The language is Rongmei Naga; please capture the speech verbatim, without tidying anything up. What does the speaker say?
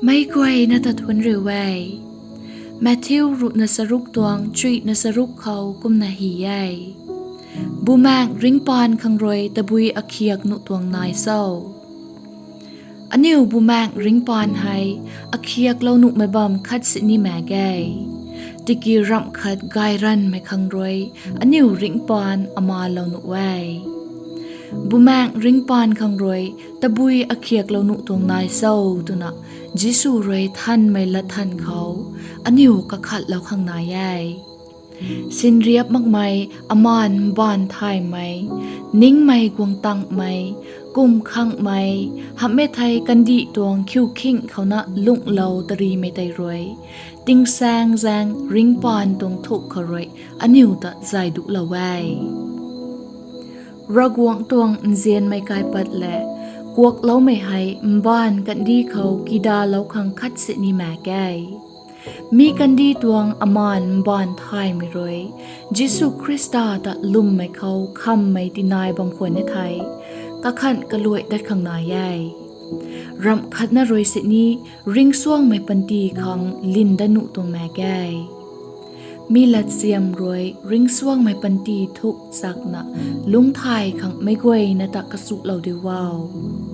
Meic guayna ta thuanc riu e. Matthew ruhna charuk tuang chuihna charuk khou kumna hy e: Bumaengh ringcpaan khang rui tabui akhiak nuh tuang nai cho? Aniu bumaengh ringcpaan hei akhiaklou nuhmei bam khat sini mak ge. Tiki ramh khat gayranmei khang rui aniu ringcpaan amalou nuh e. Bumaengh ringcpaan khang rui tabui akhiaklou nuh tuang nai cho twna Jisu rui thanmei latthan khou aniu kakhatlou khang nai e. Sinriap makmei, amaan mbaanv thaymei, ningmei guang tangmei, kum khangmei, hamhmei thei kandih tuang khiukhing khouna lunghlou tarimei tei rui tingsaeng zaeng ringcpaan tuang thuk khou rui aniu ta zay duclou e. Ravguangc tuang nzianmei kaipat le kuakloumei hei mbaanv kandih khou kidalou khang khat sini mak ge. Mi kandih tuang amaan mbaanv thaymei rui Jisu Khrista ta lwmmei khou khammei tinai bam khwan e thei, kakhanh kaluai dat khang nai e. Ramh khatna rui sini ringcsuangmei panty khang lyn dat nuh tuang mak ge. Mi latsiam rui ringcsuangmei panty thuk chakna lungcthay khang meic guayna ta kachuklou diu o.